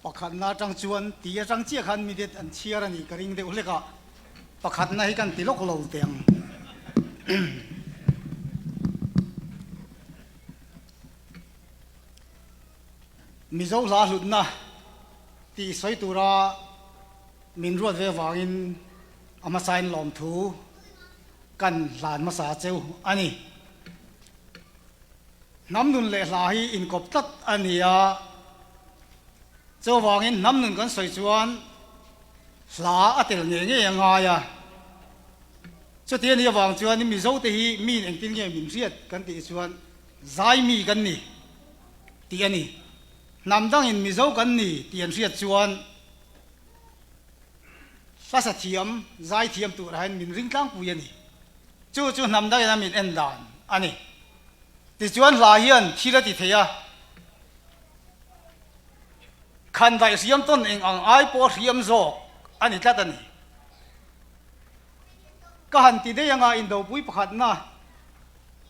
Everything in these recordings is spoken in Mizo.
Pakhatna atang chuan ti atang chiah khan minute an chhiar a nih ka ring deuh hlek a, pakhatna hi kan ti lawk lo teh ang. Mizo hla hlutna tih sawi tura min ruat ve avangin a hmasain lawmthu kan hlan hmasa cheu a ni. Hnam nun leh hla hi inkawp tlat a ni a, chuvangin hnam nun kan sawi chuan hla a tel ngei ngei a ngai a. Chuti a nih avang chuan Mizote hi miin engtin nge min hriat kan tih chuan zai mi kan ni tih a ni. Hnam dangin Mizo kan ni tih an hriat chuan hlasa thiam, zai thiam turah hian min ring tlangpui a ni. Chu chu hnam dangin a min en dan a ni. Tichuan hla hian thil a ti thei a, khan daih hriam tawn eng ang ai pawh hriam zawk a ni tlat a ni. Ka han ti daih anga indopui pakhatna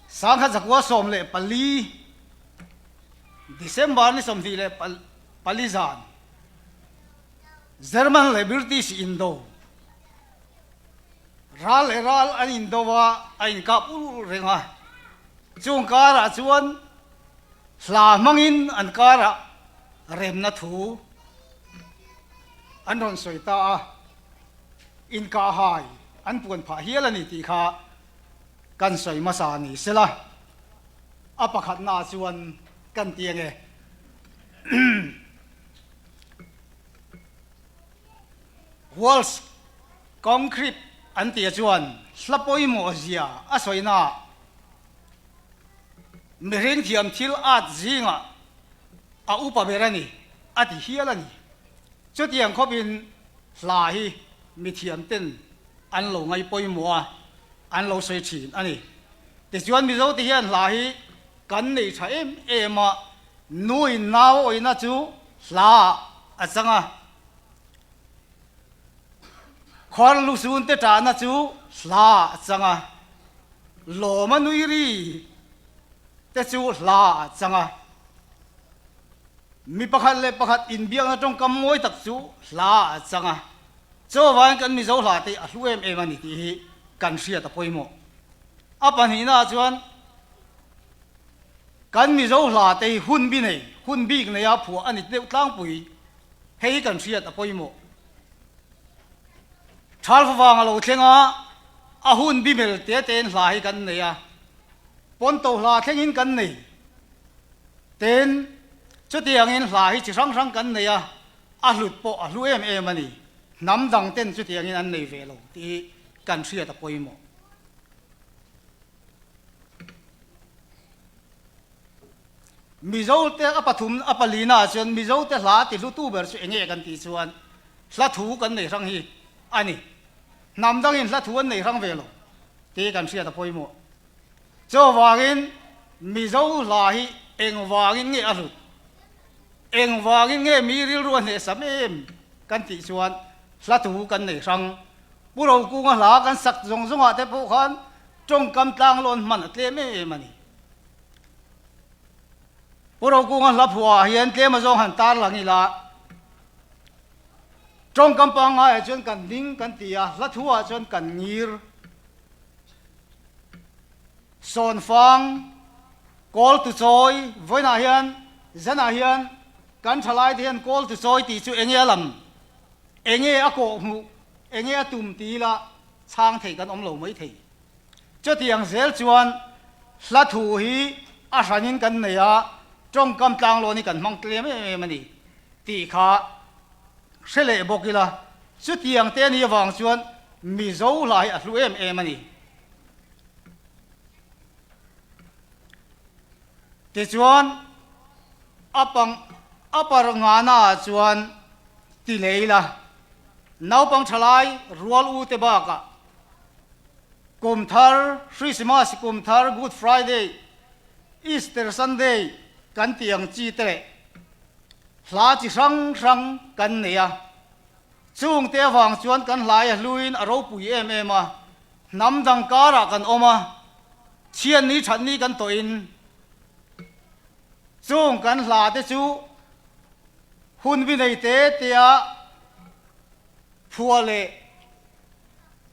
sangkhat zakua 14 December ni 24 zan German leh British indo Ral leh ral an indo a, a inkap ul ul reng a. Chung karah chuan hla hmangin an karah remna thu an rawn sawi ta a, inkah hai an puan phah hial a ni tih kha kan sawi hmasa ni sela, a pakhatnaah chuan kan ti ange. Walls Concrete an tih chuan hla pawimawh zia a sawina ah mihring thiam thil at zingah a upa ber a ni a ti hial a ni. Chutiang khawpin hla hi mithiam ten an lo ngai pawimawh a, an lo sawi thin a ni. Tichuan Mizo te hian hla hi kan nei tha em em a, nuin nau awihna chu hla ah a chang a. Khuar lusun te ṭahna chu hla a chang a, lawma nui ri te chu hla a chang a. Mi pakhat leh pakhat inbiakna ṭawngkam mawi tak chu hla a chang a. Chuvangin kan Mizo hla te a hlu em em a ni tih hi kan hriat a pawimawh. A pahnihnaah chuan kan Mizo hla te hi hun bi nei, hun bik neia phuah a ni deuh tlangpui. Hei hi kan hriat a pawimawh. Thal favang a lo thleng a, a hun bimel te tein hla hi kan nei a, pawnto hla thlengin kan nei. Tin, chutiangin hla hi chi hrang hrang kan nei a, a hlut pawh a hlu em em a ni. Hnam dang ten chutiangin an nei ve lo tih hi kan hriat a pawimawh. Mizo te a pathum a palina ah chuan Mizo te hla ti hlutu ber chu enge kan tih chuan hla thu kan nei hrang hi a ni. Hnam dangin hla thu an nei hrang ve lo tih kan hriat a pawimawh. Chuvangin Mizo hla hi engvangin nge a hlut? Engvangin nge mi rilru a hnehsam em kan tih chuan hla thu kan nei hrang. Pu Rokunga hla kan sak zawng zawngah te pawh khan tawngkam tlanglawn hman a tlem em em a ni. Pu Rokunga hla phuah ah hian tlem azawng han tar lang ila, tawngkam pangngai ah chuan kan ding kan ti a, hla thu ah chuan kan ngir. Sawnfang, kawl tu chawi, vawiinah hian, zanah hian kan thalai te hian kawl tu chawi tih chu enge a lam, enge a kawhhmuh, enge a tum ti ila chhang thei kan awm lo mai thei. Chutiang zel chuan hla thu hi a hranin kan nei a, tawngkam tlanglawn hi kan hmang tlem em em a ni tih kha hre leh bawk ila, chutiang te a nih avang chuan Mizo hla hi a hlu em em a ni. Tichuan a pang a par ngana ah chuan ti leh ila, naupang thalai rual u te bakah Kum thar, Christmas kum thar, Good Friday, Easter Sunday kan tih ang chi te leh hla chi hrang hrang kan nei a. Chung te avang chuan kan hlai a hluin a ropui em em a, hnam dang karah kan awm a, chhian ni that ni kan tawhin chung kan hla te chu. Hun vi nei te tea phuah leh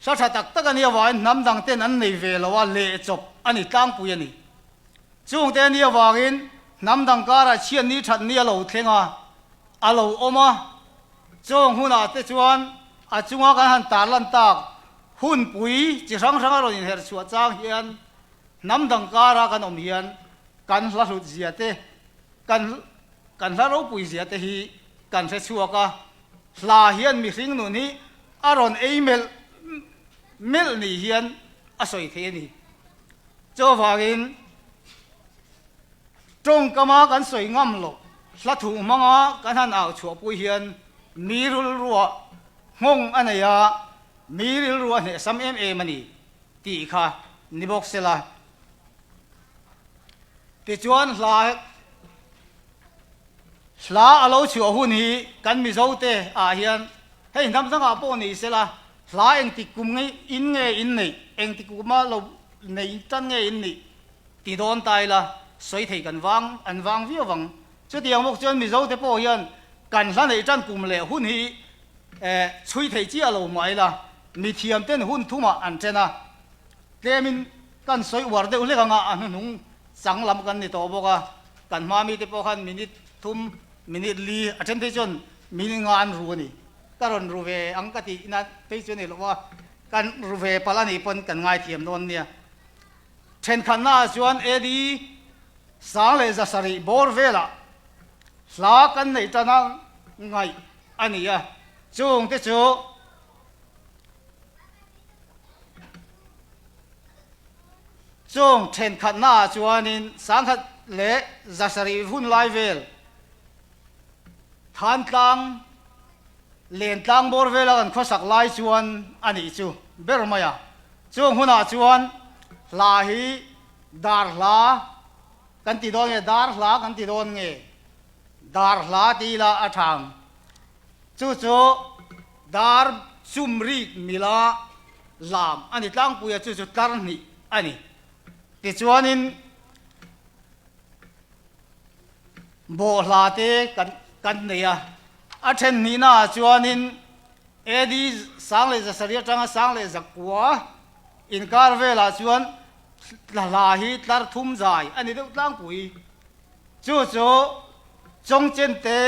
hla tha tak tak a nih avangin hnam dang ten an nei ve lo a, leh chawp a ni tlangpui a ni. Chungte a nih avangin hnam dang karah chhiat ni that ni a lo thleng a, a lo awm a. Chung hunah te chuan a chunga kan han tarlan tak hunpui chi hrang hrang a rawn inherh chhuah chang hian hnam dang kara kan awm hian kan hla hlut zia te, kan kan hla ropui zia te hi kan hre chhuak a. Hla hian mihring nun hi a rawn ei melh melh ni hian a sawi thei a ni. Chuvangin tawngkama kan sawi ngam loh hla thu hmanga kan han au chhuahpui hian mi rilruah nghawng a nei a, mi rilruah hnehsam em em a ni tih kha ni bawk sela. Tichuan hla hla a lo chhuah hun hi kan Mizote ah hian hei hnam dangah pawh ni sela hla engtik kum nge in nge in neih, engtik kuma lo nei tan nge in nih ti dawn ta ila sawi thei kan vang an vang viau vang. Chutiang bawk chuan Mizote pawh hian kan hla neih tan kum leh hun hi eh chhui thei chiah lo mah ila mithiam ten hun thumah an then a. Tlemin kan sawi uar deuh hlek anga a hnuhnung chang lam kan ni tawh bawk a, kan hma mite pawh khan minute thum, minute li a then phei chuan minute nga an ru a ni. Ka rawn ru ve ang ka tih na phei chu a ni lo a, kan ru ve palh a nih pawn kan ngaithiam dawn nia. Thenkhatna ah chuan AD 1070 bawr velah hla kan neih tan a ngaih a ni a, chungte chu, Chung thenkhatnaah chuanin 1170 hun lai vel Thantlang Lentlang bawr vela kan khawsak lai chuan a nih chu ber mai a. Chung hunah chuan hla hi dar hla kan ti dawn nge dar hla kan ti dawn nge dar hla ti ila a thang. Chu chu dar chum rik mila lam a ni tlangpui a, chu chu tlar hnih a ni. Tichuanin bawhhla te kan kan nei a, a then hnihnaah chuanin AD 1070 atanga 1009 inkar velah chuan hla hi tlar thum zai a ni deuh tlangpui. Chu chu Chawngchen te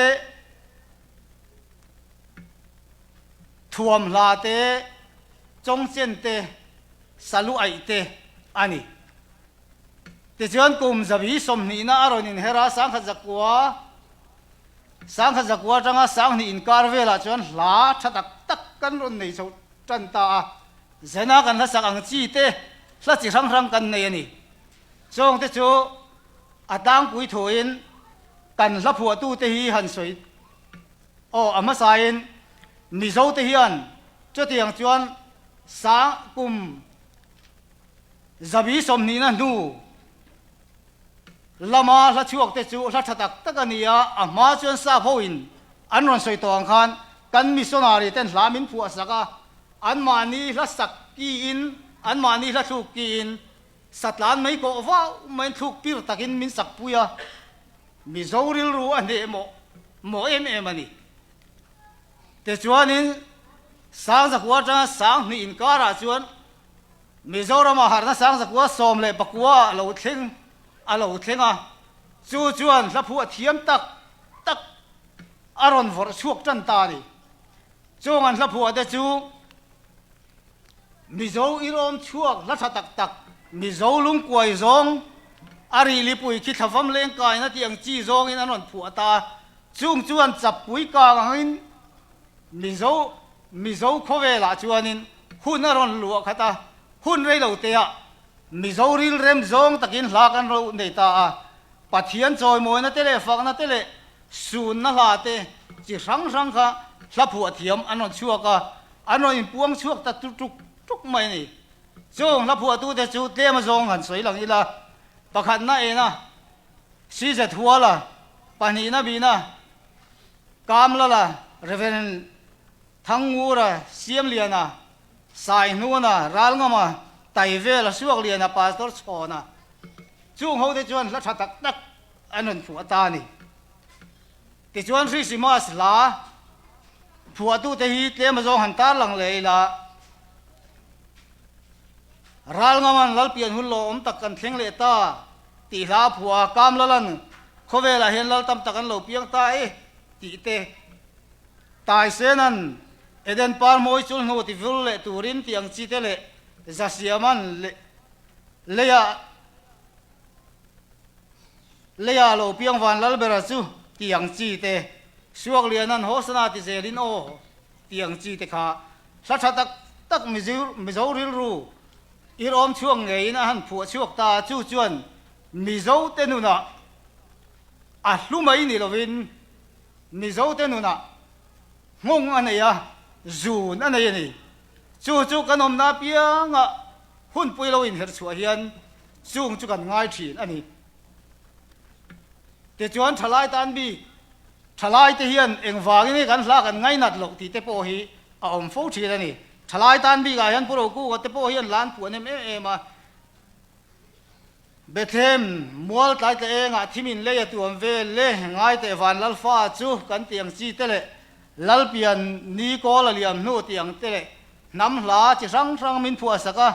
Thuam hla te, Chawngchen te, Salu aih te a ni. Tichuan kum zabi sawmhnihna a rawn inher a, 1009, 1009 atanga 2000 inkar velah chuan hla tha tak tak kan rawn nei chho tan ta a, Zena kan hlasak ang chi te hla chi hrang hrang kan nei a ni. Chawngte chu a tlangpui thuin kan hla phuahtute hi han sawi Aw, a hmasain Mizote hian chutiang chuan sang kum zabi sawmhnihna hnu lama hla chhuakte chu hla tha tak tak a ni a, a hma chuan sap hoin an rawn sawi tawh ang khan kan missionary ten hla min phuah sak a, anmahni hla sak kiin, anmahni hla thluk kiin satlan mai kawh vau maiin thluk pir takin min sak pui a. Mizo rilru a hneh mawh mawh em em a ni. Tichuanin Sangzakua atanga Sanghnih inkarah chuan Mizorama harhna Sangzakua 19 a lo thleng a lo thleng a, chu chuan hla phuah thiam tak tak a rawn vawrh chhuak tan ta a ni. Chung an hla phuah te chu Mizo irawm chhuak hla tha tak tak, Mizo lungkuai zawng, a rihlipui khi thlavam leng kaina tih ang chi zawngin an rawn phuah ta. Chung chuan chappui kang angin Mizo Mizo khawvelah chuanin hun a rawn luah khat a, hun rei lo teah Mizo rilrem zawng takin hla kan ro nei ta a. Pathian chawimawina te leh fakna te leh sunna hla te chi hrang hrang kha hla phuah thiam an rawn chhuak a, An rawn inpuang chhuak ta tuk tuk mai a ni. Chung hla phuahtute chu tlem a zawng han sawi lang ila, pakhatna ena CZ Huala, pahnihna bihna Kamlala, Rev. Thangngura, Siamliana, Saihnuna, Ralngama, Taivela, Suakliana, Pastor Chhawna, chung hote chuan hla tha tak tak an rawn phuah ta a ni. Tichuan Hrisimas hla phuahtute hi tlem azawng han tarlang leh ila, Ralngaman Lalpian hun lawmawm tak kan thleng leh ta tih hla a phuah a, Kamlalan khawvelah hian lal tam tak an lo piang ta e tih te, Taisenan Eden par mawi chul hnu ti vul leh turin tih ang chi te leh Zasiaman leiah Leiah lo piang van Lalbera chu ti ang chi te, Suaklianan Hosana ti zelin aw ti ang chi te kha hla tha tak tak Mizo rilru irawm chhuak ngeiin a han phuah chhuak ta a, chu chuan Mizo te nunah a hlu mai ni lovin Mizo te nunah nghawng a nei a, zun a nei a ni. Chu chu kan awmna apiangah hunpui lo inherh chhuah hian chung chu kan ngai thin a ni. Tichuan thalai tan bik, thalai te hian engvangin nge kan hla kan ngainat loh tih te pawh hi a awm fo thin a ni. Thalai tan bikah hian Pu Rokunga te pawh hian hla an phuah nem em em a. Bethlehem mual tlai tla engah thimin lei a tuam vel le ngai teh van Lalfa chu kan tih ang chi te leh Lalpian ni kawl a liam hnu tih ang te leh hnam hla chi hrang hrang min phuah sak a.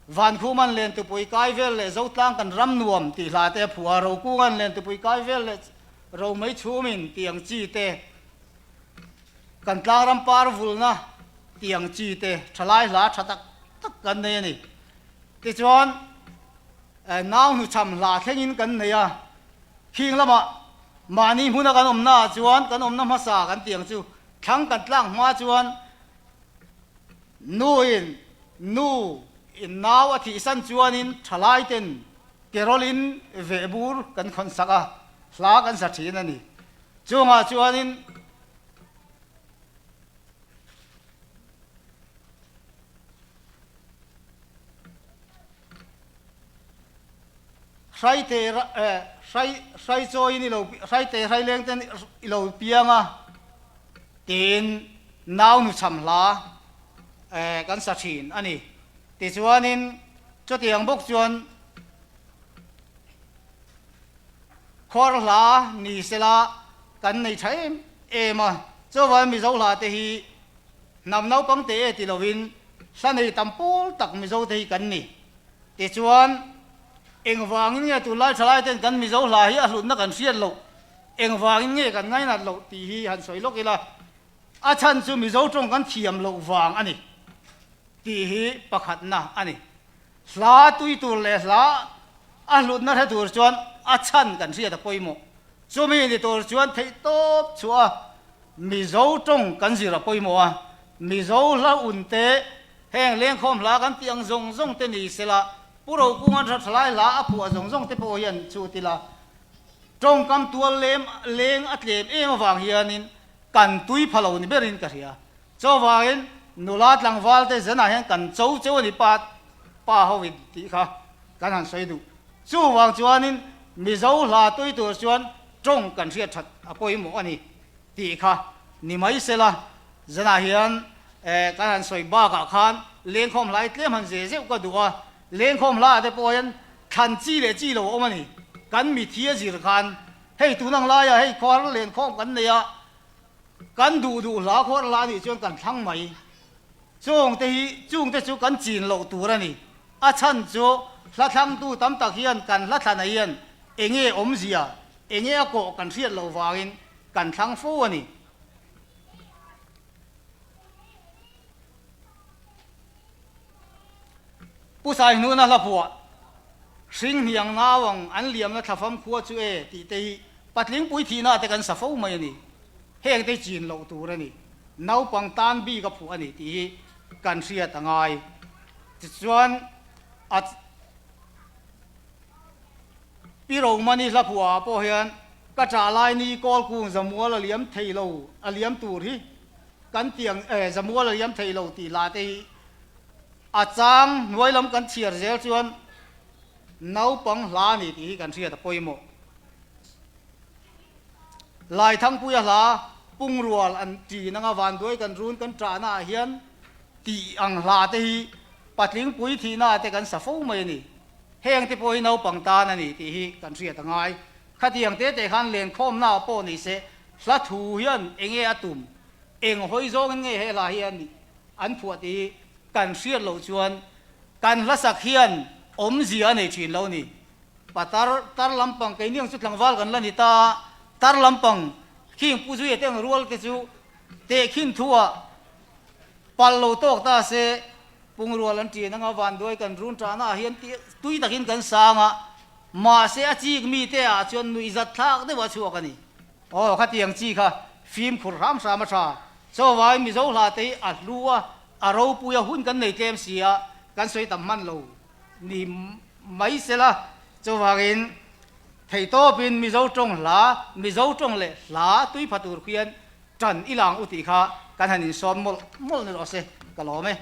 Vankhuman len tupui kai vel leh Zotlang kan ram nuam tih hla te a phuah a, Rokungan len tupui kai vel leh Romei chhumin tih ang chi te, kan tlangram par vulna tih ang chi te thalai hla tha tak tak kan nei a ni. Tichuan nau hnuchham hla thlengin kan nei a, khing lamah mahni hmuna kan awmna ah chuan kan awmna hmasa kan tih ang chu thlang kan tlak hma chuan Nu in nu in nau a thihsan chuanin thalai ten kerol in vehbur kan khawn sak a, hla kan sa thin a ni. Chungah chuanin Hraite hrai hrai chawiin i lo hraite hrai leng ten i lo piang a tiin nau nu cham hla kan sa thin a ni. Tichuanin chutiang bawk chuan khuar hla ni sela kan nei tha em em a, chuavangin Mizo hla te hi hnam naupang te e ti lovin hla nei tam pawl tak Mizo te hi kan ni. Tichuan, engvangin nge tunlai thalai ten kan Mizo hla hi a hlutna kan hriat loh, engvangin nge kan ngainat loh tih hi han sawi lawk ila, a chhan chu Mizo tawng kan thiam loh vang a ni tih hi pakhatna a ni. Hla tui tur leh hla a hlutna hre tur chuan a chhan kan hriat a pawimawh. Chumi ni tur chuan theihtawp chhuah a Mizo tawng kan zir a pawimawh a, Mizo hla un te Heng lengkhawm hla kan tih ang zawng zawng te ni sela, Pu Rokunga thalai hla a phuah zawng zawng te pawh hian chu ti la, tawngkam tual lem leng a tlem em avang hianin kan tui pha lo ni berin ka hria. Chuvangin nula tlangval te zenah hian kan cho cheu a ni pa pa ho in tih kha kan han sawi duh. Chuvang chuanin Mizo hla tui tur chuan tawng kan hriat that a pawimawh a ni tih kha ni mai sela, zanah hian Eh, kan han sawi bakah khan lengkhawm hla hi tlem han ze zeuh ka duh a, lengkhawm hla ah te pawh hian thlan chi leh chi lo a awm a ni. Kan mithi a zir khan hei tun ang laiah hei khuar lenkhawm kan nei a, kan duh duh hla khuar hla anih chuan kan thlang mai. Chung te hi, chung te chu kan chin loh tur a ni. A chhan chu hla thlangtu tam tak hian kan hla thlanah hian enge awmzia, enge a kawh kan hriat loh vangin kan thlang fo a ni. Pu Saihnuna hla phuah, Hring hniang nau ang an liamna thlafam khua chu e tih te hi patling pui thihna te kan sa fo mai a ni. Heng te hi chin loh tur a ni. Naupang tan bik a phuah a ni tih hi kan hriat a ngai. Tichuan a Pi Romani hla phuah ah pawh hian ka ṭah lai ni kawl kung zamual a liam thei lo a liam tur hi kan ti ang e zamual a liam thei lo tih hla te hi a chang hnuai lam kan chhiar zel chuan naupang hla a ni tih hi kan hriat a pawimawh. Laithangpuia hla pungrual an ṭin anga vanduai kan run kan ṭahna ah hian tih ang hla te hi patling pui thihna ah te kan sa fo mai a ni. Heng te pawh hi naupang tan a ni tih hi kan hriat a ngai. Khatiang te te khan lenkhawmna ah pawh ni se, hla thu hian enge a tum, eng hawi zawngin nge he hla hian an phuah tih hi kan hriat loh chuan kan hlasak hian awmzia a nei thin lo ni. Pa tar tar lampang keini ang chu tlangval kan la ni ta a, tar lampang khing Pu Zuia te ang rual te chu tehkhin thu ah pal lo tawk ta se Pungrual an ṭin anga vanduai kan run ṭahna ah hian tui takin kan sang a, mahse a chik mite ah chuan nuihzat thlak deuh a chhuak a ni. Aw, khatiang chi kha fimkhur hram hram a ṭha. Chawvai Mizo hla te hi a hlu a, a ropui a, hun kan nei tlem si a, kan sawi tam hman lo ni mai sela. Chuvangin theihtawpin Mizo ṭawng hla, Mizo ṭawng leh hla tui pha tur khian ṭan i lang u tih kha kan han insawm mawlh mawlh ni rawh se, ka lawm e.